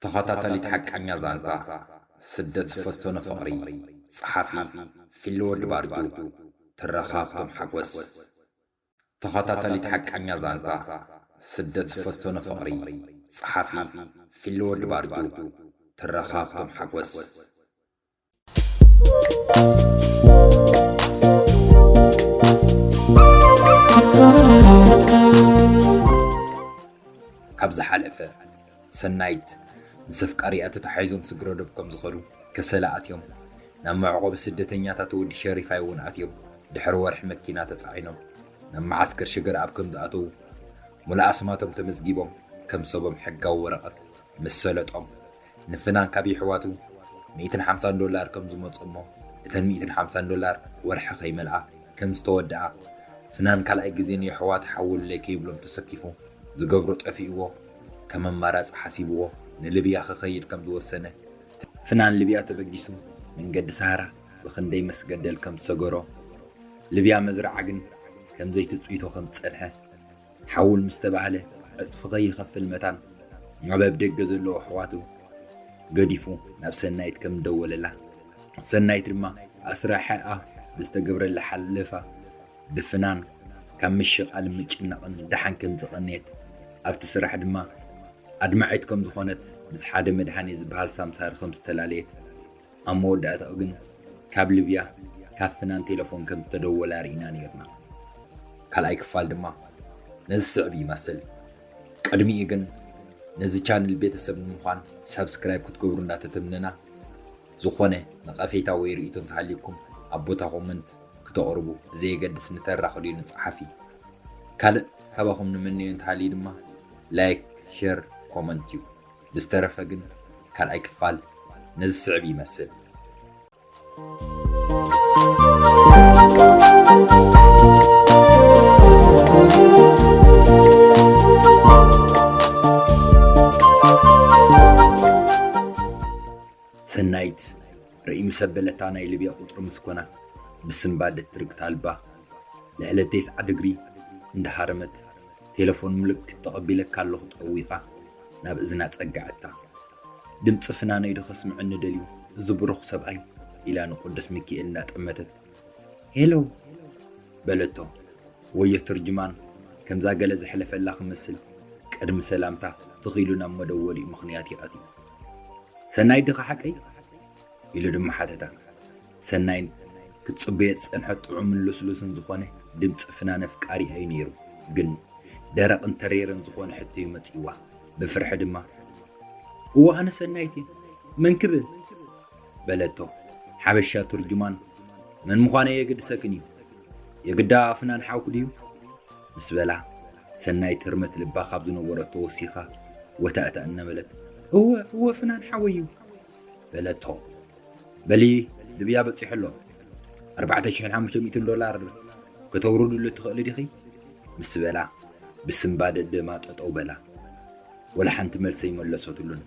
ተኸታታሊት ሓቃኛ ዛንታ ስደት ዝፈተኖ ፍቕሪ። ጸሓፊ ፊሎ ወዲ ባርጁ። ትረኻ ሃብቶም ሓጎስ። ተኸታታሊት ሓቃኛ ዛንታ ስደት ዝፈተኖ ፍቕሪ። ጸሓፊ ፊሎ ወዲ ባርጁ። ትረኻ ሃብቶም ሓጎስ። ካብ ዝሓለፈ ሰናይት ምስ ኣፍቃሪኣ ተታሒዞም ስግረ ዶብ ከም ዝኸዱ ከሰላ ኣትዮም። ናብ መዕቆቢ ስደተኛታት ወዲ ሸሪፋይ እውን ኣትዮም። ድሕሪ ወርሒ መኪና ተጻዒኖም ናብ መዓስከር ሸገር ኣብ ከም ዝኣተዉ፣ ሙሉእ ኣስማቶም ተመዝጊቦም ከም ሰቦም ሕጋዊ ወረቐት ምስ ሰለጦም፣ ንፍናን ካብ የሕዋቱ ሚእትን ሓምሳን ዶላር ከም ዝመጾ እሞ፣ እተን ሚእትን ሓምሳን ዶላር ወርሒ ከይመልኣ ከም ዝተወድኣ፣ ፍናን ካልኣይ ግዜ ንየሕዋቱ ሓውሉለይ ከይብሎም ተሰኪፉ ዝገብሮ ጠፊእዎ፣ ከም ኣማራጺ ሓሲብዎ ንሊብያ ክኸይድ ከም ዝወሰነ፣ ፍናን ሊብያ ተበጊሱ መንገዲ ሰሃራ ብኽንደይ መስገደል ከም ዝሰገሮ፣ ሊብያ መዝርዓ ግን ከም ዘይትጽቢቶ ከም ዝጸንሐ፣ ሓውል ምስ ተባህለ ዕጽፊ ከይኸፍል መታን ናብ ኣብ ደገ ዘለዉ ኣሕዋቱ ገዲፉ ናብ ሰናይት ከም ዝደወለላ፣ ሰናይት ድማ ኣስራሒኣ ብዝተገብረላ ሓለፋ ብፍናን ካብ ምሽቓልን ምጭናቕን ደሓን ከም ዝቐንየት፣ ኣብቲ ስራሕ ድማ ኣድማዒት ከም ዝኾነት፣ ምስ ሓደ መድሃኔ ዝበሃል ሳምሳሪ ከም ዝተላለየት፣ ኣብ መወዳእታኡ ግን ካብ ሊብያ ካብ ፍናን ቴሌፎን ከም ዝተደወለ ኣርእና ነይርና። ካልኣይ ክፋል ድማ ነዚ ስዕብ ይመስል። ቅድሚኡ ግን ነዚ ቻነል ቤተሰብ ንምዃን ሳብስክራይብ ክትገብሩ እንዳተተምነና፣ ዝኾነ ነቐፌታ ወይ ርእይቶ እንተሃልዩኩም ኣብ ቦታ ኮመንት ክተቕርቡ ብዘየገድስ ንተራኽልዩ ንጸሓፊ። ካልእ ካባኹም ንምንዮ እንተሃልዩ ድማ ላይክ፣ ሸር፣ ኮመንት እዩ። ብዝተረፈ ግን ካልኣይ ክፋል ነዚ ስዕብ ይመስል። ሰናይት ርእይ ምስ ኣበለታ ናይ ሊብያ ቁጽሪ ምስ ኮና ብስንባደ ትርግታ ኣልባ ልዕሊ ተስዓ ድግሪ እንዳሃረመት ቴሌፎን ምልክት ተቐቢለካ ኣለኹ ጠዊቓ ናብ እዝና ጸግዐታ። ድምጺ ፍናነይ ዶ ከስምዐኒ ደልዩ እዚ ብሩኽ ሰብኣይ? ኢላ ንቅዱስ ሚኪኤል እንዳጠመተት ሄሎ በለቶ። ወዮ ትርጅማን ከምዛ ገለ ዘሕለፈላ ክመስል ቅድሚ ሰላምታ ትኽ ኢሉ ናብ መደወሊኡ ምኽንያት ይኣትዩ። ሰናይ ድኻ ሓቀይ? ኢሉ ድማ ሓተታ። ሰናይን ክትጽበዮ ዝጸንሐት ጥዑምን ልስሉስን ዝኾነ ድምጺ ፍናን ኣፍቃሪኣ እዩ ነይሩ። ግን ደረቕን ተሪርን ዝኾነ ሕቶ እዩ መጺእዋ። ብፍርሒ ድማ እወ ኣነ ሰናይት እየ። መን ክብል? በለቶ። ሓበሻ ትርጅማን መን ምዃነይ የገድሰክን እዩ። የግዳ ፍናን ሓውክ ድዩ? ምስ በላ ሰናይት ህርመት ልባ ካብ ዝነበረቶ ወሲኻ ወታእታእ እናበለት እወ እወ ፍናን ሓወይ እዩ በለቶ። በሊ ሊብያ በጺሑ ኣሎ። ኣርባዕተ ሽሕን ሓሙሽተ ሚእትን ዶላር ከተውርድሉ ትኽእሊ ዲኺ? ምስ በላ ብስንባደ ደማ ጠጠው በላ። ወላ ሓንቲ መልሲ ኣይመለሰትሉን።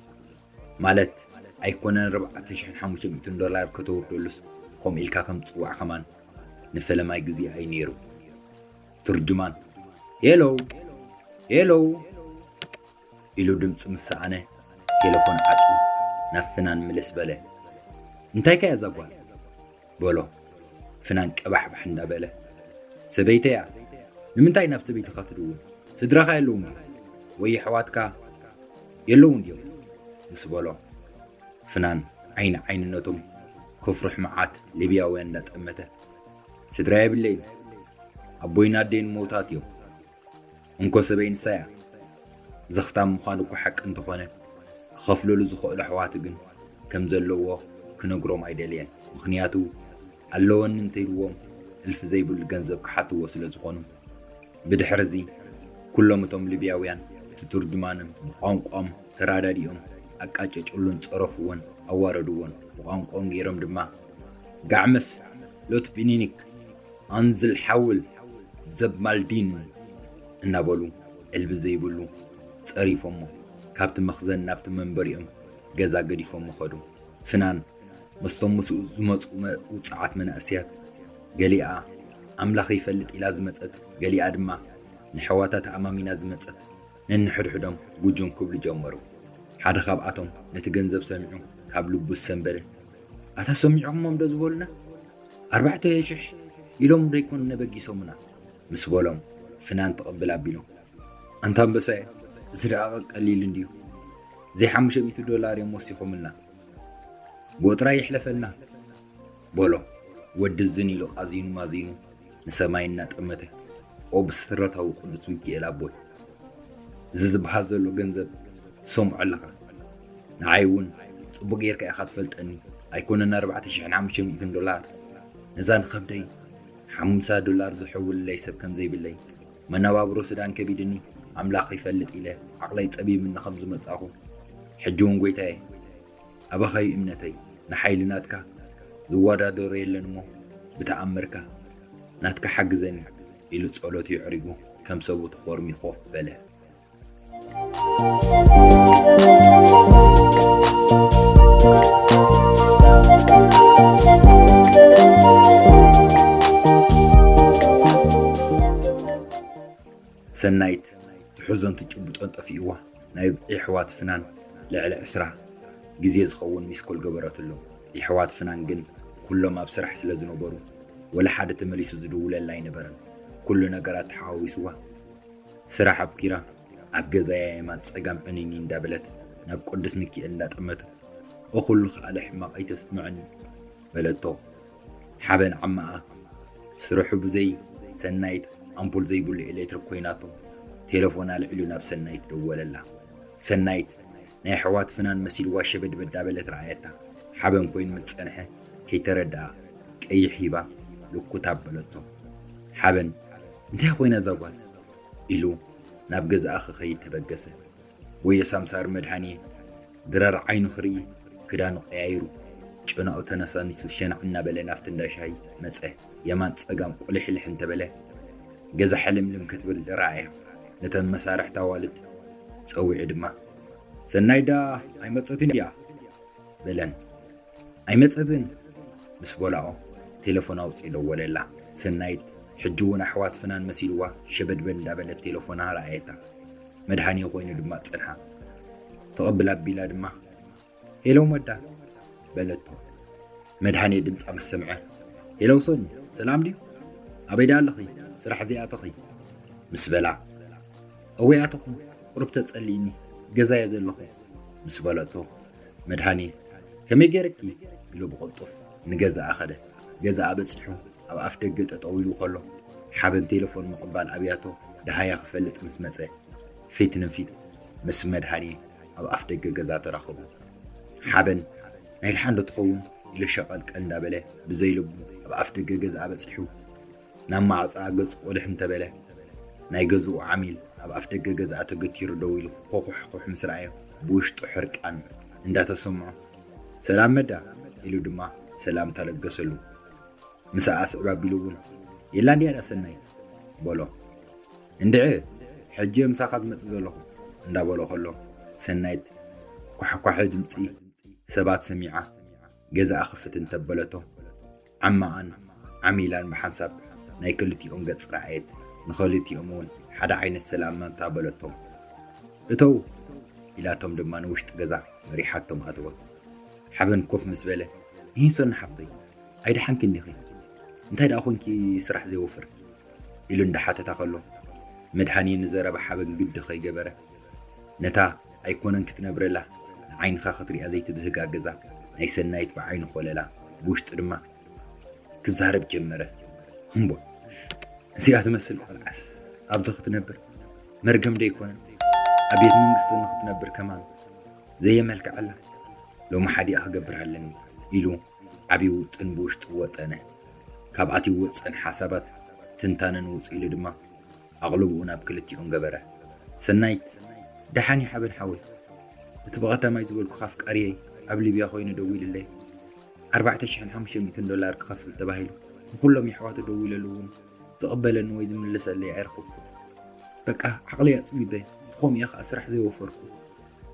ማለት ኣይኮነን ኣርባዕተ ሽሕን ሓሙሽተ ሚእትን ዶላር ከተውርደሉስ ከምኡ ኢልካ ከም ትጽዋዕ ከማን ንፈለማይ ግዜኣ እዩ ነይሩ። ትርጅማን ሄሎ ሄሎ ኢሉ ድምፂ ምስ ሰኣነ ቴሌፎን ዓፅዩ ናብ ፍናን ምልስ በለ። እንታይ ከያ እዛ ጓል? በሎ ፍናን ቀባሕባሕ እንዳበለ። ሰበይተያ ንምንታይ ናብ ሰበይትኻ ትድውል? ስድራኻ የለውን ድዮም? ወይ ኣሕዋትካ የለውን ድዮም? ምስ በሎ ፍናን ዓይኒ ዓይንነቶም ከፍርሕ መዓት ሊብያውያን እንዳጠመተ ስድራ የብለይን፣ ኣቦይን ኣደይን ምዉታት እዮም። እንኮ ሰበይ ንሳ እያ። ዘኽታም ምዃኑ እኮ ሓቂ እንተኾነ ክኸፍለሉ ዝኽእሉ ኣሕዋቱ ግን ከም ዘለዎ ክነግሮም ኣይደልየን። ምኽንያቱ ኣለወኒ እንተኢልዎም እልፊ ዘይብሉ ገንዘብ ክሓትዎ ስለ ዝኾኑ። ብድሕሪ እዚ ኩሎም እቶም ሊብያውያን እቲ ትርጅማን ብቋንቋኦም ተራዳዲኦም ኣቃጨጭሉን ጸረፍዎን ኣዋረድዎን። ብቋንቋኦም ገይሮም ድማ ጋዕመስ ሎት ቢኒኒክ ኣንዝል ሓውል ዘብ ማልዲን እናበሉ ዕልቢ ዘይብሉ ጸሪፎሞ ካብቲ መኽዘን ናብቲ መንበሪኦም ገዛ ገዲፎሞ ኸዱ። ፍናን ምስቶም ምስኡ ዝመጹ መ- ውጽዓት መናእሰያት ገሊኣ ኣምላኽ ይፈልጥ ኢላ ዝመጸት፣ ገሊኣ ድማ ንሕዋታ ተኣማሚና ዝመጸት ነንሕድሕዶም ጉጅም ክብሉ ጀመሩ። ሓደ ካብኣቶም ነቲ ገንዘብ ሰሚዑ ካብ ልቡ ዝሰንበደ፣ "ኣታ ሰሚዕኹሞም ዶ ዝበሉና? ኣርባዕተ ሽሕ ኢሎም ዶ ኣይኮኑን ነበጊሶምና?" ምስ በሎም፣ ፍናን ትቕብል ኣቢሉ፣ "ኣንታ ኣንበሳየ፣ እዚ ደኣ ቀሊል እንድዩ። ዘይ ሓሙሽተ ሚእቲ ዶላር እዮም ወሲኾምልና። ብኡ ጥራይ ይሕለፈልና" በሎ። ወዲ ዝን ኢሉ ቃዚኑ ማዚኑ ንሰማይ እናጠመተ፣ "ኦ ብስረታዊ ቅዱስ ሚካኤል ኣቦይ፣ እዚ ዝበሃል ዘሎ ገንዘብ ትሰምዖ ኣለኻ። ንዓይ እውን ጽቡቕ ጌርካ ኢኻ ትፈልጠኒ። ኣይኮነን ኣርባዕተ ሽሕን ሓሙሽተ ሚእትን ዶላር፣ ነዛ ንኸብደይ ሓምሳ ዶላር ዝሕውልለይ ሰብ ከም ዘይብለይ፣ መነባብሮ ስዳን ከቢድኒ ኣምላኽ ይፈልጥ ኢለ ዓቕለይ ጸቢብኒ ከም ዝመጻኹ፣ ሕጂ እውን ጎይታየ፣ ኣባኻዩ እምነተይ፣ ንሓይሊ ናትካ ዝወዳደሮ የለን እሞ ብተኣምርካ ናትካ ሓግዘኒ" ኢሉ ጸሎቱ የዕሪጉ ከም ሰቡ ተኾርሚ ኮፍ በለ። ሰናይት ትሕዞን ትጭብጦን ጠፊእዋ፣ ናይ የሕዋት ፍናን ልዕሊ ዕስራ ግዜ ዝኸውን ሚስኮል ገበረትሎም። የሕዋት ፍናን ግን ኩሎም ኣብ ስራሕ ስለ ዝነበሩ፣ ወላ ሓደ ተመሊሱ ዝድውለላ ኣይነበረን። ኩሉ ነገራት ተሓዋዊስዋ፣ ስራሕ ኣብኪራ፣ ኣብ ገዛያ የማን ጸጋም ዕንይንይ እንዳበለት፣ ናብ ቅዱስ ሚካኤል እንዳጠመተት፣ "ኦ ኩሉ ከኣለ ሕማቕ ኣይተስምዐኒ" በለቶ። ሓበን ዓማኣ ስርሑ ብዘይ ሰናይት፣ ኣምፑል ዘይብሉ ኤሌክትሪክ ኮይናቶ፣ ቴሌፎን ኣልዒሉ ናብ ሰናይት ደወለላ። ሰናይት ናይ ኣሕዋት ፍናን መሲልዋ ሸበድበድ እንዳበለት ረኣየታ። ሓበን ኮይኑ ምስ ጸንሐ ከይተረድኣ ቀይሕ ሂባ ልኩት ኣበለቶ። ሓበን፣ "እንታይ ኮይና እዛ ጓል?" ኢሉ ናብ ገዛኣ ክኸይድ ተበገሰ። "ወዮ ሳምሳር መድሃኔ፣ ድረር ዓይኑ ክርኢ ክዳኑ ቀያይሩ፣ ጨናኡ ተነሳኒሱ ሸናዕ እናበለ ናብቲ እንዳ ሻሂ መጸ። የማን ጸጋም ቁልሕልሕ እንተበለ፣ ገዛ ሕልምልም ክትብል ረኣያ። ነተን መሳርሕቲ ኣዋልድ ጸዊዑ ድማ፣ "ሰናይዳ ኣይመጸትን ድያ?" በለን። "ኣይመጸትን" ምስ በላኦ፣ ቴሌፎን ኣውጺኡ ደወለላ። ሰናይት ሕጂ እውን ኣሕዋት ፍናን መሲልዋ ሸበድበድ እንዳበለት ቴሌፎና ረኣየታ። መድሃኔ ኮይኑ ድማ ጸንሓ። ትቕብል ኣቢላ ድማ፣ "ሄሎ መዳ" በለቶ። መድሃኔ ድምጻ ምስ ሰምዐ፣ "ሄሎ ሶኒ፣ ሰላም ድዩ? ኣበይ ደኣ ኣለኺ? ስራሕ ዘይኣተኺ?" ምስ በላ፣ "እወ ኣተኹ፣ ቁሩብ ተጸሊእኒ፣ ገዛየ ዘለኹ" ምስ በለቶ፣ መድሃኔ፣ "ከመይ ገይርኪ?" ኢሉ ብቕልጡፍ ንገዛኣ ኸደ። ገዛኣ በጺሑ ኣብ ኣፍ ደገ ጠጠው ኢሉ ከሎ፣ ሓበን ቴሌፎን ምቕባል ኣብያቶ ደሃያ ክፈልጥ ምስ መጸ፣ ፊት ንፊት ምስ መድሃኔ ኣብ ኣፍ ደገ ገዛ ተራኸቡ። ሓበን፣ "ናይ ደሓን ዶ ትኸውን?" ኢሉ ሸቐልቀል እንዳበለ ብዘይ ልቡ ኣብ ኣፍ ደገ ገዛኣ በጺሑ፣ ናብ ማዕጾኣ ገጹ ቁልሕ እንተበለ፣ ናይ ገዝኡ ዓሚል ኣብ ኣፍ ደገ ገዛኣ ተገቲሩ ደው ኢሉ ኮኹሕኩሕ ምስ ረኣዮ፣ ብውሽጡ ሕርቃን እንዳተሰምዖ፣ "ሰላም መዳ" ኢሉ ድማ ሰላምታ ለገሰሉ። ምስ ኣስዕብ ኣቢሉ እውን፣ "የላን ድያ ደኣ ሰናይት?" በሎ። "እንድዒ፣ ሕጂ እየ ምሳኻ ዝመጽእ ዘለኹ" እንዳበሎ ከሎ፣ ሰናይት ኳሕኳሒ ድምጺ ሰባት ሰሚዓ፣ ገዛኣ ክፍት እንተበለቶ፣ ዓማኣን ዓሚላን ብሓንሳብ ናይ ክልቲኦም ገጽ ረኣየት። ንኽልቲኦም እውን ሓደ ዓይነት ሰላምታ በለቶም። "እተው" ኢላቶም ድማ ንውሽጢ ገዛ መሪሓቶም ኣተወት። ሓበን ኮፍ ምስ በለ፣ "ይህን ሶኒ ሓፍተይ፣ ኣይደሓንኪ እንዲኺ? እንታይ ደኣ ኮንኪ ስራሕ ዘይወፈርኪ?" ኢሉ እንዳሓተታ ከሎ፣ መድሃኔ ንዘረባ ሓበን ግዲ ከይገበረ፣ ነታ ኣይኮነን ክትነብረላ፣ ንዓይንኻ ክትሪኣ ዘይትብህጋ ገዛ ናይ ሰናይት ብዓይኑ ኮለላ፣ ብውሽጡ ድማ ክዛረብ ጀመረ። "እምቦ፣ እዚኣ ትመስል ቆልዓስ ኣብዚ ክትነብር መርገም ዶ ኣይኮነን? ኣብ ቤት መንግስቲ ንክትነብር ከማን ዘየመልክዐላ፣ ሎሚ ሓዲኣ ክገብር ኣለኒ" ኢሉ ዓብዪ ውጥን ብውሽጡ ወጠነ። ካብ ኣትይዎ ዝጸንሐ ሓሳባት ትንታነን ውጽእ ኢሉ ድማ ኣቕልብኡ ናብ ክልቲኦም ገበረ። ሰናይት፣ "ደሓን እዩ ሓበን ሓወይ፣ እቲ ብቐዳማይ ዝበልኩኻ ኣፍቃሪየይ ኣብ ሊብያ ኮይኑ ደዊሉለይ፣ ኣርባዕተ ሽሕን ሓሙሽተ ሚእትን ዶላር ክኸፍል ተባሂሉ ንኹሎም የሕዋቱ ደዊለሉ እውን ዝቕበለኒ ወይ ዝምልሰለይ ኣይረኸብኩን። በቃ ዓቕለይ ኣጽቢበ፣ ብኸምኡ እየ ኸኣ ስራሕ ዘይወፈርኩ"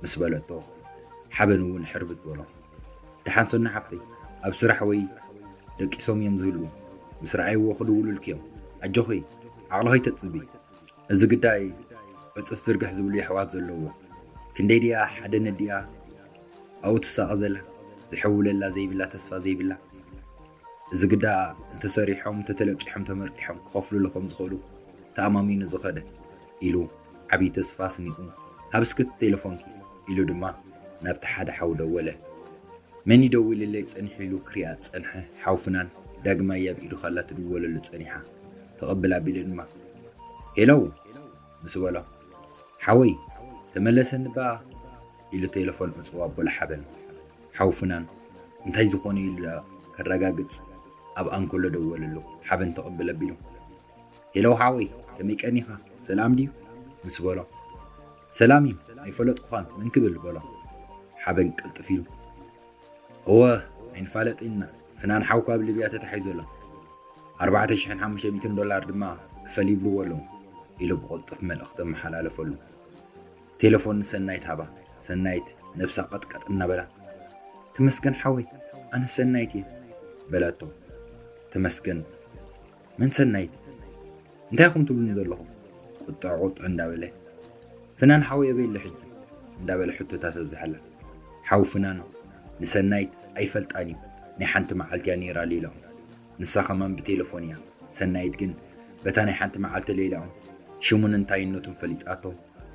ምስ በለቶ፣ ሓበን እውን ሕርብት በሎ። "ደሓን ሶኒ ሓብተይ፣ ኣብ ስራሕ ወይ ደቂሶም እዮም ዝህልዉ፣ ምስ ረኣይዎ ክድውሉልኪ እዮም። ኣጆኺ፣ ዓቕልኺ ተጽቢ። እዚ ግዳይ ዕጽፍ ዝርግሕ ዝብሉ የሕዋት ዘለዎ፣ ክንደይ ድያ ሓደ ነዲኣ ኣብኡ ትሳቐ ዘላ፣ ዝሕውለላ ዘይብላ፣ ተስፋ ዘይብላ። እዚ ግዳ እንተሰሪሖም፣ እንተተለቂሖም፣ ተመርቂሖም ክኸፍሉሉ ከም ዝኽእሉ ተኣማሚኑ ዝኸደ ኢሉ ዓብዪ ተስፋ ኣስኒቑ፣ ሃብ እስኪ እቲ ቴሌፎንኪ ኢሉ ድማ ናብቲ ሓደ ሓው ደወለ። መን ይደውልለይ ጸኒሑ ኢሉ ክሪኣ ዝጸንሐ ሓው ፍናን ዳግማይ ኣብ ኢዱ ከላ ትድወለሉ ጸኒሓ። ተቐብል ኣቢሉ ድማ ሄሎ ምስ በሎ፣ ሓወይ ተመለሰኒ በኣ ኢሉ ቴለፎን ዕጽዋ ኣበሎ ሓበን። ሓው ፍናን እንታይ ዝኾነ ኢሉ ደኣ ከረጋግጽ ኣብ ኣንኮሎ ደወለሉ። ሓበን ተቐብል ኣቢሉ ሄሎ ሓወይ ከመይ ቀኒኻ ሰላም ድዩ ምስ በሎ፣ ሰላም እዩ ኣይፈለጥኩኻን መን ክብል በሎ። ሓበን ቅልጥፍ ኢሉ እወ ኣይንፋለጥን ኢና፣ ፍናን ሓውካ ኣብ ሊብያ ተታሒዙ ኣሎ፣ ኣርባዕተ ሽሕን ሓሙሽተ ሚእትን ዶላር ድማ ክፈል ይብልዎ ኣለዉ ኢሉ ብቕልጡፍ መልእኽቲ ኣመሓላለፈሉ። ቴለፎን ንሰናይት ሃባ። ሰናይት ነብሳ ቀጥቀጥ እናበላ ተመስገን ሓወይ ኣነ ሰናይት እየ በላቶ። ተመስገን መን ሰናይት? እንታይ ኢኹም ትብሉኒ ዘለኹም? ቁጥዕ ቁጥዕ እንዳበለ ፍናን ሓወይ ኣበይ ኣሎ ሕጂ? እንዳበለ ሕቶታት ኣብዝሓላ። ሓው ፍናን ንሰናይት ኣይፈልጣን እዩ፣ ናይ ሓንቲ መዓልቲ እያ ነይራ ሌላኦም። ንሳ ከማን ብቴለፎን እያ። ሰናይት ግን በታ ናይ ሓንቲ መዓልቲ ሌላኦም ሽሙን እንታይነቱን ፈሊጣቶ።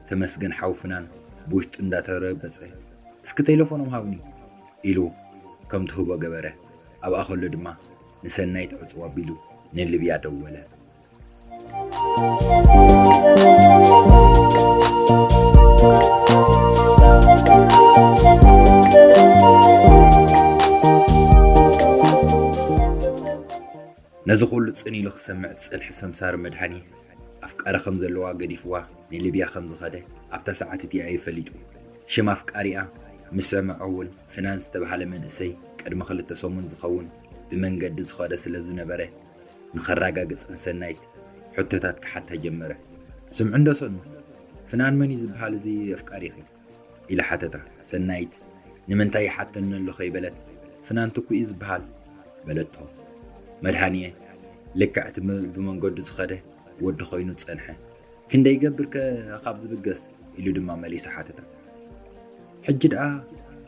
ተመስገን ሓው ፍናን ብውሽጡ እንዳተረበጸ እስኪ ቴለፎኖም ሃቡኒ ኢሉ ከም ትህቦ ገበረ። ኣብኣ ከሎ ድማ ንሰናይት ዕጽዋ ኣቢሉ ንልብያ ደወለ። ነዚ ኩሉ ጽን ኢሉ ክሰምዕ ዝጸንሐ ሰምሳሪ መድሃኔ ኣፍቃሪ ከም ዘለዋ ገዲፍዋ ንሊብያ ከም ዝኸደ ኣብታ ሰዓት እቲኣ እዩ ፈሊጡ። ሽም ኣፍቃሪኣ ምስ ሰምዐ እውን ፍናን ዝተባህለ መንእሰይ ቅድሚ ክልተ ሰሙን ዝኸውን ብመንገዲ ዝኸደ ስለ ዝነበረ ንኸረጋግጽ ንሰናይት ሕቶታት ክሓታ ጀመረ። ስምዒ እንዶ ሰኑ፣ ፍናን መን እዩ ዝበሃል እዚ ኣፍቃሪኺ? ኢላ ሓተታ። ሰናይት ንምንታይ ይሓተኒ ኣሎ ከይበለት ፍናን ትኩ እዩ ዝበሃል በለቶ። መድሃንየ ልክዕ እቲ ም- ብመንገዱ ዝኸደ ወዲ ኮይኑ ጸንሐ። ክንደይ ይገብርከ ካብ ዝብገስ ኢሉ ድማ መሊሱ ሓተታ። ሕጂ ደኣ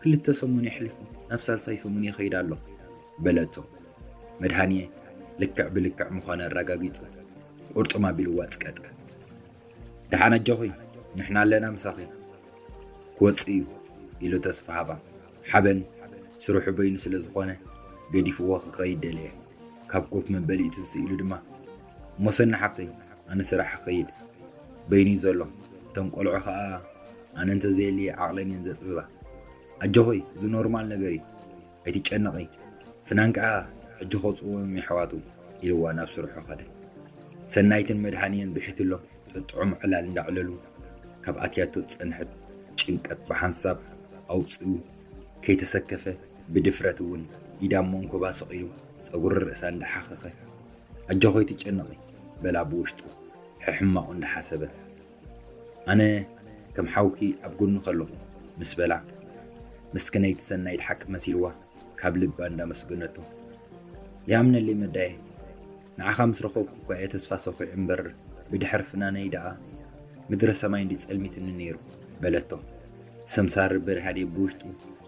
ክልተ ሰሙን የሕሊፉ ናብ ሳልሳይ ሰሙን ይኸይድ ኣሎ በለቶ። መድሃንየ ልክዕ ብልክዕ ምዃኑ ኣረጋጊጹ ቁርጥም ኣቢሉ ዋጽቀጠ። ደሓን ኣጆኺ ንሕና ኣለና ምሳኺ። ክወጽእ እዩ ኢሉ ተስፋ ሃባ። ሓበን ስርሑ በይኑ ስለ ዝኾነ ገዲፍዎ ክኸይድ ደለየ። ካብ ኮፍ መበሊኡ ትዝ ኢሉ ድማ እሞ ሰኒ ሓፍተይ ኣነ ስራሕ ክኸይድ በይኑ እዩ ዘሎ። እቶም ቆልዑ ኸኣ ኣነ እንተዘየልየ ዓቕለን እየን ዘጽብባ። ኣጆኺ እዚ ኖርማል ነገር እዩ ኣይትጨነቒ። ፍናን ከኣ ሕጂ ከውጽእዎም የሕዋቱ ኢልዋ ናብ ስርሑ ኸደ። ሰናይትን መድሃንየን ብሕትሎም ጥጥዑም ዕላል እንዳዕለሉ ካብ ኣትያቶ ዝጸንሐት ጭንቀት ብሓንሳብ ኣውጺኡ ከይተሰከፈ ብድፍረት እውን ኢዳ መንኮባ ሰቒሉ ጸጉሪ ርእሳ እንዳሓኸኸ ኣጆኺ ኣይትጨነቒ በላ ብውሽጡ ሕሕማቑ እንዳሓሰበ። ኣነ ከም ሓውኪ ኣብ ጎንኺ ኣለኹ ምስ በላ ምስክነይቲ ሰናይት ሓቂ መሲልዋ ካብ ልባ እንዳመስገነቶ። ይኣምነለይ መዳየ ንዓኻ ምስ ረኸብኩ እኳ እየ ተስፋ ሰኺዑ እምበር ብድሕሪ ፍናነይ ደኣ ምድረ ሰማይ እንዲ ጸልሚትኒ ነይሩ በለቶ። ሰምሳሪ በድሃዴ ብውሽጡ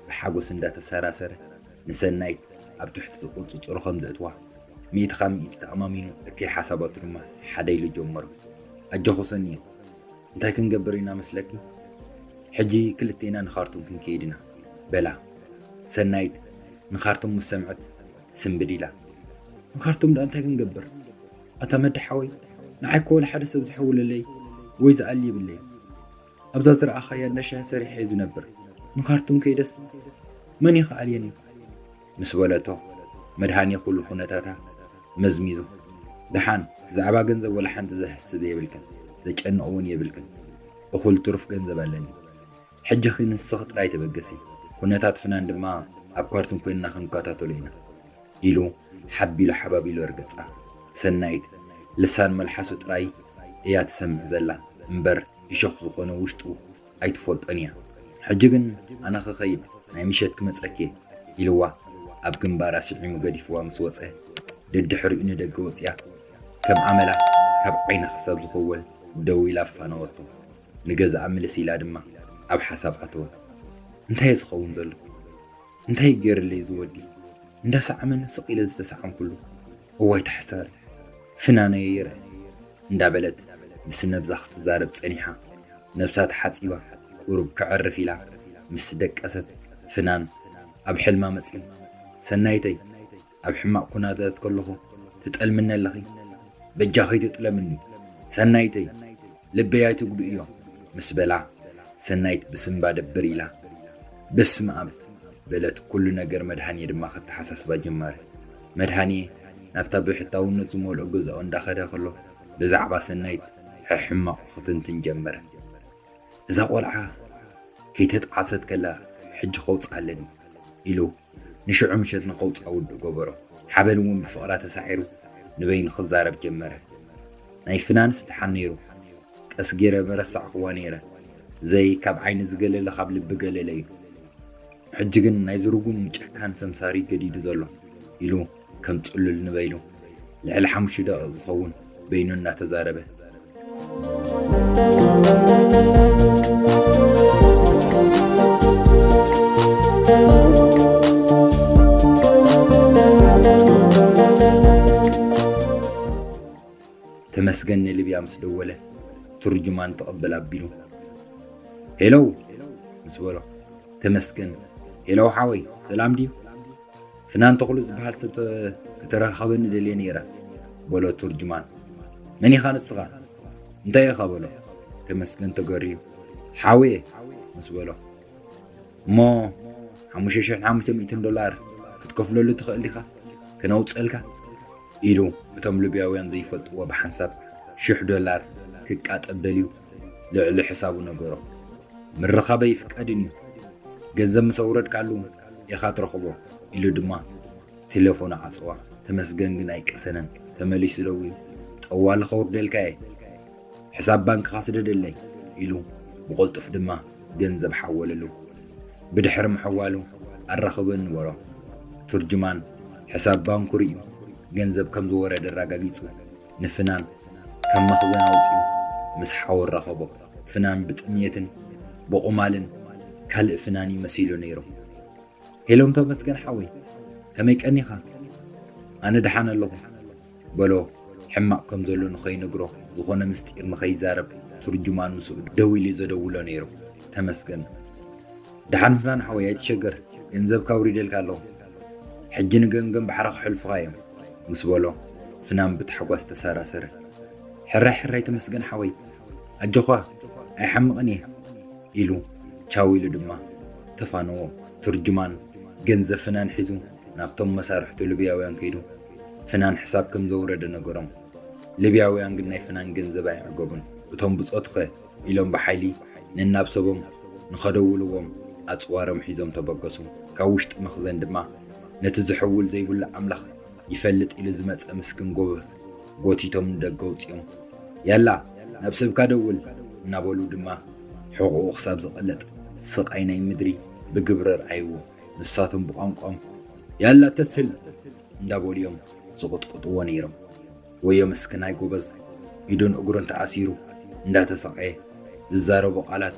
ብሓጎስ እንዳተሰራሰረ ንሰናይት ኣብ ትሕቲ ቁጽጽሩ ከም ዘእትዋ ሚእቲ ካብ ሚእቲ ተኣማሚኑ እከይ ሓሳባቱ ድማ ሓደ ኢሉ ጀመሮ። ኣጆኹ ሰንየ እንታይ ክንገብር ኢና መስለኪ? ሕጂ ክልቴና ንኻርቱም ክንከይድ ኢና በላ። ሰናይት ንኻርቱም ምስ ሰምዐት ስንብድ ኢላ። ንኻርቱም ደኣ እንታይ ክንገብር? ኣታ መዲ ሓወይ ንዓይ እኮ ወላ ሓደ ሰብ ዝሕውለለይ ወይ ዝኣሊ የብለይ። ኣብዛ ዝረኣኻያ እንዳ ሻሂ ሰሪሐ እየ ዝነብር። ንኻርቱም ከይደስ መን እዩ ክኣልየኒ? ምስ በለቶ መድሃኔ ኩሉ ኩነታታ መዝሚዙ ደሓን ብዛዕባ ገንዘብ ወላ ሓንቲ ዘሕስብ የብልክን ዘጨንቕ እውን የብልክን እኹል ትሩፍ ገንዘብ ኣለኒ ሕጂ ኺ ንስኺ ጥራይ ተበገሲ ኩነታት ፍናን ድማ ኣብ ካርቱም ኮይንና ክንከታተሎ ኢና ኢሉ ሓቢሉ ሓባቢሉ ኣርገጻ ሰናይት ልሳን መልሓሱ ጥራይ እያ ትሰምዕ ዘላ እምበር እሾኽ ዝኾነ ውሽጡ ኣይትፈልጦን እያ። ሕጂ ግን ኣነ ክኸይድ ናይ ምሸት ክመጸኪ ኢልዋ ኣብ ግንባራ ስዒሙ ገዲፍዋ ምስ ወጸ ደድሕሪኡ ንደገ ወጽያ ከም ኣመላ ካብ ዓይና ክሳብ ዝኽወል ደው ኢላ ኣፋነወቶ። ንገዛኣ ምልስ ኢላ ድማ ኣብ ሓሳብ ኣተወ። እንታይ ዝኸውን ዘሎ? እንታይ ገይርለይ ዝወዲ? እንዳሰዓመኒ ስቕ ኢለ ዝተሰዓምኩሉ። እዋይ ተሓሳሪ፣ ፍናነይ ይርአ እንዳበለት ምስ ነብሳ ክትዛረብ ጸኒሓ። ነብሳ ተሓጺባ ቁሩብ ከዕርፍ ኢላ ምስ ደቀሰት ፍናን ኣብ ሕልማ መጺኡ። ሰናይተይ፣ ኣብ ሕማቕ ኩነታት ከለኹ ትጠልምኒ ኣለኺ። በጃኺ ትጥለምኒ ሰናይተይ፣ ልበይ ኣይትጉድእዮ ምስ በላ፣ ሰናይት ብስምባ ደብር ኢላ በስመ ኣብ በለት። ኩሉ ነገር መድሃንየ ድማ ከተሓሳስባ ጀመረ። መድሃንየ ናብታ ብሕታውነት ዝመልኦ ገዛኡ እንዳኸደ ከሎ ብዛዕባ ሰናይት ሕሕማቑ ክትንትን ጀመረ። እዛ ቆልዓ ከይተጣዕሰት ከላ ሕጂ ከውፅኣ ኣለኒ ኢሉ ንሽዑ ምሸት ንኸውፅኣ ውዱእ ገበሮ። ሓበን እውን ብፍቕራ ተሳዒሩ ንበይኑ ክዛረብ ጀመረ። ናይ ፍናንስ ደሓን ነይሩ። ቀስ ገይረ መረሳዕክዋ ነይረ። ዘይ ካብ ዓይኒ ዝገለለ ካብ ልቢ ገለለ እዩ። ሕጂ ግን ናይ ዝርጉም ጨካን ሰምሳሪ ገዲዱ ዘሎ ኢሉ ከም ጽሉል ንበይሉ ልዕሊ ሓሙሽተ ደቂቕ ዝኸውን በይኑ እናተዛረበ። ተመስገን ንልብያ ምስ ደወለ ቱርጅማን ተቐበል ኣቢሉ ሄሎ ምስ በሎ፣ ተመስገን፣ ሄሎ ሓወይ ሰላም ድዩ? ፍናን ተኽሉ ዝበሃል ሰብ ተ- ከተረኻኸበኒ ደልየ ነይረ በሎ ቱርጅማን። መን ኢኻ ንስኻ? እንታይ ኢኻ በሎ ተመስገን ተገሪዩ። ሓውየ ምስ በሎ እሞ ሓሙሽተ ሽሕን ሓሙሽተ ሚእትን ዶላር ክትከፍለሉ ትኽእል ኢኻ ከነውፀልካ ኢሉ እቶም ልብያውያን ዘይፈልጥዎ ብሓንሳብ ሽሕ ዶላር ክቃጠብ ደልዩ ልዕሊ ሕሳቡ ነገሮ። ምርኻበይ ይፍቀድን እዩ፣ ገንዘብ ምስ ኣውረድካሉ ኢኻ ትረኽቦ ኢሉ ድማ ቴሌፎኑ ዓጽዋ። ተመስገን ግን ኣይቀሰነን። ተመሊሱ ደዊሉ ጠዋሊ ከውርደልካ እየ፣ ሕሳብ ባንክኻ ስደደለይ ኢሉ ብቕልጡፍ ድማ ገንዘብ ሓወለሉ። ብድሕሪ ምሕዋሉ ኣራኽበኒ በሎ። ቱርጅማን ሕሳብ ባንኩ ርእዩ ገንዘብ ከም ዝወረደ ኣረጋጊጹ ንፍናን ካብ መኽዘን ኣውጺኡ ምስ ሓው ኣራኸቦ። ፍናን ብጥምየትን ብቑማልን ካልእ ፍናን እዩ መሲሉ ነይሩ። ሄሎም ተመስገን ሓወይ ከመይ ቀኒኻ? ኣነ ደሓን ኣለኹ በሎ። ሕማቕ ከም ዘሎ ንኸይነግሮ ዝኾነ ምስጢር ንኸይዛረብ ቱርጅማን ምስኡ ደዊሉ ዘደውሎ ነይሩ። ተመስገን ደሓን ፍናን ሓወይ ኣይትሸገር፣ ገንዘብካ ኣውሪደልካ ኣለኹ። ሕጂ ንገምገም ባሕሪ ክሕልፉኻ እዮም ምስ በሎ ፍናን ብታሕጓስ ተሰራሰረ። ሕራይ ሕራይ ተመስገን ሓወይ ኣጆኻ ኣይሓምቕን እየ ኢሉ ቻው ኢሉ ድማ ተፋነዎ። ቱርጅማን ገንዘብ ፍናን ሒዙ ናብቶም መሳርሕቱ ልብያውያን ከይዱ ፍናን ሕሳብ ከም ዘውረደ ነገሮም። ልብያውያን ግን ናይ ፍናን ገንዘብ ኣየዕገቡን። እቶም ብጾቱኸ ኢሎም ብሓይሊ ነናብ ሰቦም ንኸደውልዎም ኣጽዋሮም ሒዞም ተበገሱ። ካብ ውሽጢ መኽዘን ድማ ነቲ ዝሕውል ዘይብሉ ኣምላኽ ይፈልጥ ኢሉ ዝመጸ ምስኪን ጎበዝ ጎቲቶም ንደገ ኣውጺኦም። ያላ ናብ ሰብካ ደውል እናበሉ ድማ ሕቑኡ ክሳብ ዝቐለጥ ስቓይ ናይ ምድሪ ብግብሪ ረኣይዎ። ንሳቶም ብቋንቋኦም ያላ ተስል እንዳበሉ እዮም ዝቕጥቅጥዎ ነይሮም። ወዮ ምስክናይ ጎበዝ ኢዱን እግሩን ተኣሲሩ እንዳተሰቐየ ዝዛረቦ ቃላት፣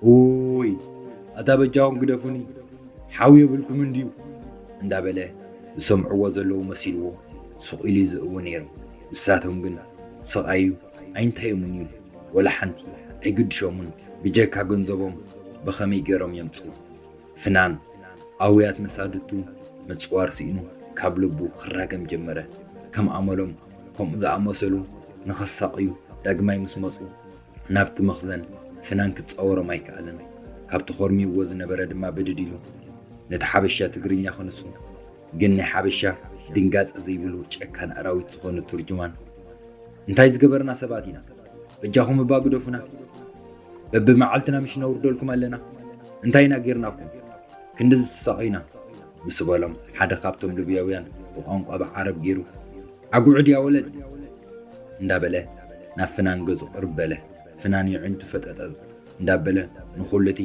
ኡይ ኣታ በጃኹም ግደፉኒ ሓው የብልኩም እንድዩ እንዳበለ ዝሰምዕዎ ዘለዉ መሲልዎ ሱቕ ኢሉ ይዝእው ነይሩ። ንሳቶም ግን ስቓዩ ኣይንታዮምን እዩ፣ ወላ ሓንቲ ኣይግድሾምን። ብጀካ ገንዘቦም ብኸመይ ገይሮም የምፅኡ? ፍናን ኣውያት መሳድቱ ምፅዋር ስኢኑ ካብ ልቡ ክራገም ጀመረ። ከም ኣመሎም ከምኡ ዝኣመሰሉ ንኸሳቕዩ ዳግማይ ምስ መፁ ናብቲ መኽዘን ፍናን ክፃወሮም ኣይከኣለን። ካብቲ ኮርሚዎ ዝነበረ ድማ ብድድ ኢሉ ነቲ ሓበሻ ትግርኛ ክንሱ ግን ናይ ሓበሻ ድንጋፀ ዘይብሉ ጨካን ኣራዊት ዝኾነ ቱርጅማን እንታይ ዝገበርና ሰባት ኢና? በጃኹም እባ ግደፉና። በብመዓልትና ምሽ ነውርደልኩም ኣለና። እንታይ ኢና ጌርናኩም? ክንድዚ ትሳቐዩና? ምስ በሎም ሓደ ካብቶም ልብያውያን ብቋንቋ ብዓረብ ገይሩ ኣጉዕድ ያ ወለድ እንዳበለ ናብ ፍናን ገጹ ቅርብ በለ። ፍናን የዒንቱ ፈጠጠጥ እንዳበለ ንኹሉ እቲ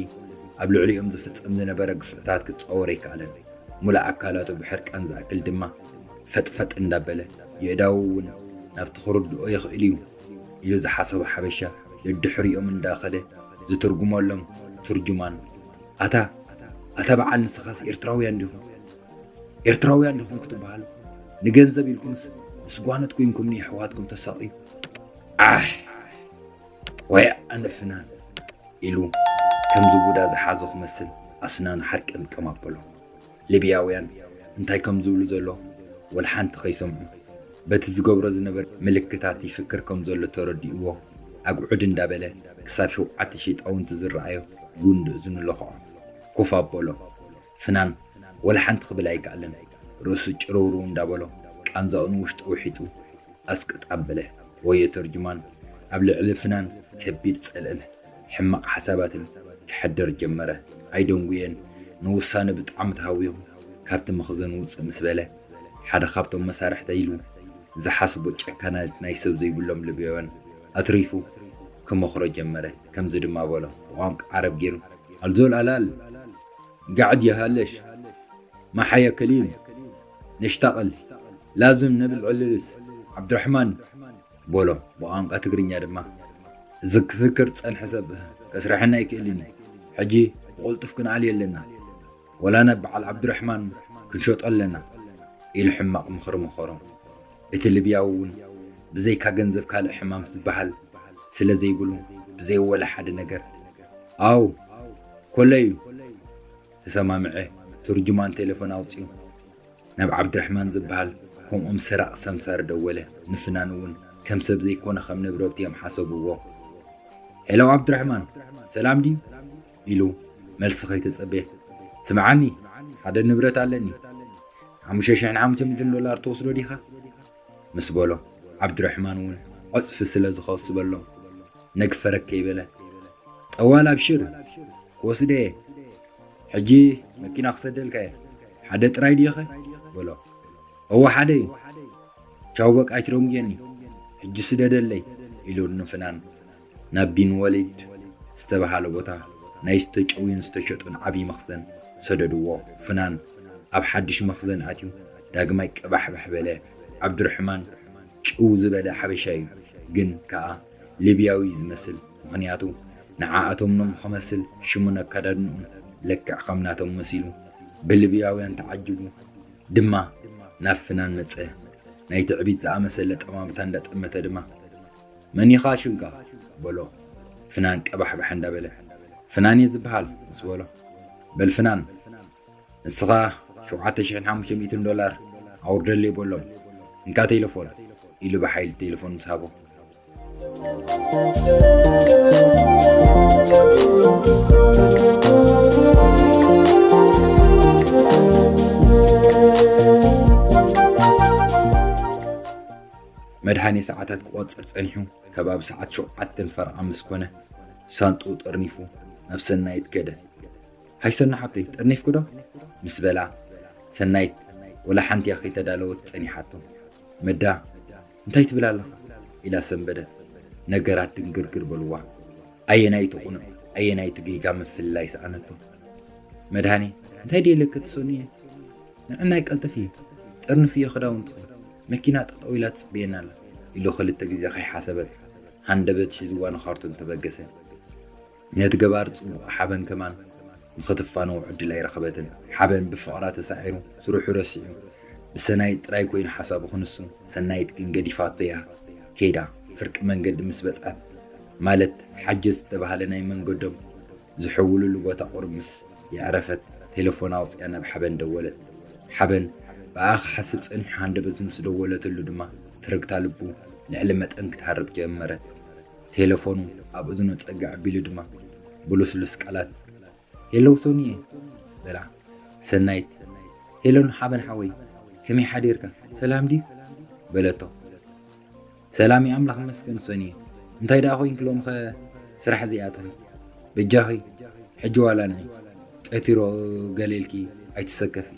ኣብ ልዕሊኦም ዝፍጸም ዝነበረ ግፍዕታት ክጻወር ኣይከኣለን። ሙሉእ ኣካላቱ ብሕርቃን ዝኣክል ድማ ፈጥፈጥ እንዳበለ፣ የእዳዉ እውን ናብቲ ክርድኦ ይኽእል እዩ ኢሉ ዝሓሰቦ ሓበሻ ደድሕሪኦም እንዳኸደ ዝትርጉመሎም ቱርጅማን፣ ኣታ ኣታ በዓል ንስኻስ ኤርትራውያን ዲኹም? ኤርትራውያን ዲኹም ክትበሃሉ ንገንዘብ ኢልኩምስ ምስ ጓኖት ኮይንኩምኒ ኣሕዋትኩም ተሳቕዩ። ኣሕ ወይ ኣነ ፍናን ኢሉ ከምዚ ቡዳ ዝሓዞ ክመስል ኣስናኑ ሓርቀምቀም ኣበሎ። ሊብያውያን እንታይ ከም ዝብሉ ዘሎ ወላ ሓንቲ ከይሰምዑ በቲ ዝገብሮ ዝነበረ ምልክታት ይፍክር ከም ዘሎ ተረዲእዎ ኣጉዕድ እንዳበለ ክሳብ ሸውዓተ ሽሕ ጣውንቲ ዝረኣዮ ጉንዲ እዝኑ ለኽዖ። ኮፍ ኣበሎ። ፍናን ወላ ሓንቲ ክብል ኣይከኣለን። ርእሱ ጭርውርው እንዳበሎ ቃንዛኡ ንውሽጡ ውሒጡ ኣስቅጥ ኣበለ። ወዮ ተርጅማን ኣብ ልዕሊ ፍናን ከቢድ ጸልእን ሕማቕ ሓሳባትን ክሕድር ጀመረ። ኣይደንጉየን፣ ንውሳነ ብጣዕሚ ተሃዊኹ ካብቲ መኽዘን ውጽእ ምስ በለ ሓደ ካብቶም መሳርሕተይ ኢሉ ዝሓስቦ ጨካናት ናይ ሰብ ዘይብሎም ልብያውያን ኣትሪፉ ክመኽሮ ጀመረ። ከምዚ ድማ በሎ ብቋንቋ ዓረብ ገይሩ ኣልዞል ኣላል ጋዕድ ያሃለሽ ማሓያ ከሊም ነሽታቐል ላዝም ነብል ዕልልስ ዓብድራሕማን በሎ ብቋንቋ ትግርኛ ድማ። እዚ ክፍክር ዝጸንሐ ሰብ ከስርሐና ኣይክእልን እዩ። ሕጂ ብቕልጡፍ ክንኣልዮ ኣለና። ወላ ናብ በዓል ዓብዱራሕማን ክንሸጦ ኣለና ኢሉ ሕማቕ ምኽሪ መኸሮ። እቲ ልብያዊ እውን ብዘይካ ገንዘብ ካልእ ሕማም ዝበሃል ስለ ዘይብሉ ብዘይ ወላ ሓደ ነገር ኣው ኮለዩ ተሰማምዐ። ቱርጅማን ቴሌፎን ኣውፂኡ ናብ ዓብድራሕማን ዝበሃል ከምኦም ሰራቕ ሰምሳር ደወለ። ንፍናን እውን ከም ሰብ ዘይኮነ ከም ንብረት እዮም ሓሰብዎ። ሄሎ ዓብድራሕማን ሰላም ድዩ ኢሉ መልሲ ከይተጸበየ፣ ስምዓኒ ሓደ ንብረት ኣለኒ፣ ሓሙሽተ ሽሕን ሓሙሽተ ሚእትን ዶላር ትወስዶ ዲኻ? ምስ በሎ ዓብድራሕማን እውን ዕጽፊ ስለ ዝኸስበሎም ነግ ፈረግ ከይበለ፣ ጠዋል ኣብሽር ክወስደ እየ፣ ሕጂ መኪና ክሰደልካ እየ፣ ሓደ ጥራይ ድዩኸ? በሎ። እወ ሓደ እዩ። ቻው በቃ ኣይትደንጉየኒ፣ ሕጂ ስደደለይ ኢሉ ንፍናን ናብ ቢን ወሊድ ዝተባሃለ ቦታ ናይ ዝተጨውዩን ዝተሸጡን ዓብዪ መኽዘን ሰደድዎ። ፍናን ኣብ ሓድሽ መኽዘን ኣትዩ ዳግማይ ቀባሕባሕ በለ። ዓብዱርሕማን ጭው ዝበለ ሓበሻ እዩ፣ ግን ከኣ ሊብያዊ ዝመስል፣ ምኽንያቱ ንዓኣቶም ንኽመስል ሽሙን ኣከዳድንኡን ልክዕ ከም ናቶም መሲሉ ብሊብያውያን ተዓጂቡ ድማ ናብ ፍናን መጸ። ናይ ትዕቢት ዝኣመሰለ ጠማምታ እንዳጠመተ ድማ፣ መን ኢኻ ሽምካ? በሎ ፍናን ቀባሕባሕ እንዳበለ። ፍናን እየ ዝበሃል ምስ በሎ፣ በል ፍናን ንስኻ ሸውዓተ ሽሕን ሓሙሽተ ሚእትን ዶላር ኣውርደለይ በሎም፣ እንካ ቴሌፎን ኢሉ ብሓይሊ ቴሌፎን ምስ ሃቦ። መድሃኔ ሰዓታት ክቖጽር ጸኒሑ፣ ከባቢ ሰዓት ሸውዓተን ፈረቓ ምስ ኮነ ሳንጥኡ ጠርኒፉ ናብ ሰናይት ከደ። ሃይ ሰና ሓብተይ፣ ጠርኒፍኪ ዶ? ምስ በላ ሰናይት ወላ ሓንቲ እያ ከይተዳለወት ጸኒሓቶ። መዳ እንታይ ትብል ኣለኻ? ኢላ ሰንበደት። ነገራት ድንግርግር በልዋ። ኣየናይቲ ቁኑዕ ኣየናይቲ ጌጋ ምፍልላይ ሰኣነቶ። መድሃኔ እንታይ ድየ ኢለኪ ትሰንየ? ንዕናይ ቀልጥፊ ጠርንፍዮ ክዳውንትኺ፣ መኪና ጠጠው ኢላ ትጽበየና ኣላ ኢሉ ክልተ ግዜ ከይሓሰበት ሃንደበት ሒዝዋ ንኻርቶን ተበገሰ። ነቲ ገባር ጽቡቕ ሓበን ከማን ንኽትፋነው ዕድል ኣይረኸበትን። ሓበን ብፍቕራ ተሳዒሩ ስርሑ ረሲዑ ብሰናይት ጥራይ ኮይኑ ሓሳቡ ክንሱ፣ ሰናይት ግን ገዲፋቶ እያ ከይዳ። ፍርቂ መንገዲ ምስ በጽሐት ማለት ሓጀ ዝተባህለ ናይ መንገዶም ዝሕውሉሉ ቦታ ቁሩብ ምስ የዕረፈት ቴሌፎን ኣውጺኣ ናብ ሓበን ደወለት። ሓበን ብኣ ክሓስብ ጸኒሑ ሃንደበት ምስ ደወለትሉ ድማ ትርግታ ልቡ ልዕሊ መጠን ክትሃርብ ጀመረት። ቴሌፎኑ ኣብ እዝኑ ጸግዕ ኣቢሉ ድማ ብልስሉስ ቃላት ሄሎ ሶኒየ በላ። ሰናይት ሄሎ ንሓበን ሓወይ ከመይ ሓዲርካ ሰላም ድዩ በለቶ። ሰላም ኣምላኽ ይመስገን ሶኒየ እንታይ ደኣ ኮይንኪ ሎምኸ ስራሕ ዘይኣተኺ በጃኺ ሕጂ ዋላ ንዒ ቀትሮ ገለ ኢልኪ ኣይትሰከፊ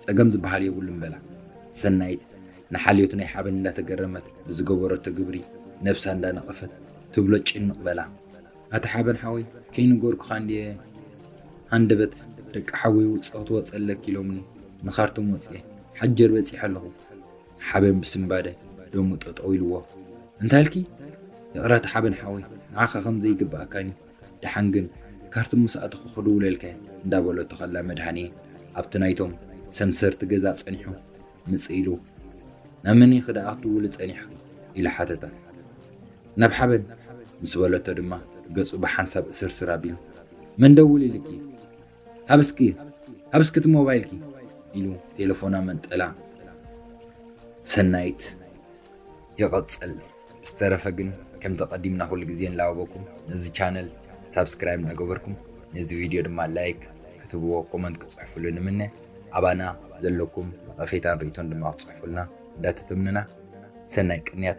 ጸገም ዝበሃል የብሉን በላ። ሰናይት ንሓልዮት ናይ ሓበን እንዳተገረመት ብዝገበረቶ ግብሪ ነብሳ እንዳነቐፈት ትብሎ ጭንቕ በላ። ኣታ ሓበን ሓወይ ከይነገርኩኻ እንድየ ሃንደበት ደቂ ሓወይ ውፅእ ክትወፀለኪ ኢሎምኒ ንኻርቶም ወፅየ ሓጀር በፂሐ ኣለኹ። ሓበን ብስንባደ ደሙ ጠጠው ኢልዎ እንታይ ኢልኪ? ይቕረታ ሓበን ሓወይ ንዓኻ ከም ዘይግብኣካን እዩ። ደሓን ግን ካርቱም ምስ ኣተኹ ክድውለልካ እየ እንዳበለቶ ከላ መድሃኔ ኣብቲ ናይቶም ሰምሰርቲ ገዛ ጸኒሑ ምጽእ ኢሉ፣ ናብ መን ኢኺ ደኣ ክትድውሊ ጸኒሕኺ? ኢሉ ሓተታ። ናብ ሓበን ምስ በለቶ ድማ ገጹ ብሓንሳብ እስርስር ኣቢሉ፣ መን ደውል ኢልኪ? ሃብስኪ፣ ሃብስኪ እቲ ሞባይልኪ ኢሉ ቴሌፎና መንጠላ። ሰናይት ይቐጽል። ዝተረፈ ግን ከምቲ ቀዲምና ኩሉ ግዜ እንላበኩም ነዚ ቻነል ሳብስክራይብ እናገበርኩም ነዚ ቪድዮ ድማ ላይክ ክትብዎ ኮመንት ክትጽሕፉሉ ንምነ። ኣባና ዘለኩም ነቐፌታን ርእይቶን ድማ ክትጽሕፉልና እንዳተተምንና ሰናይ ቅንያት።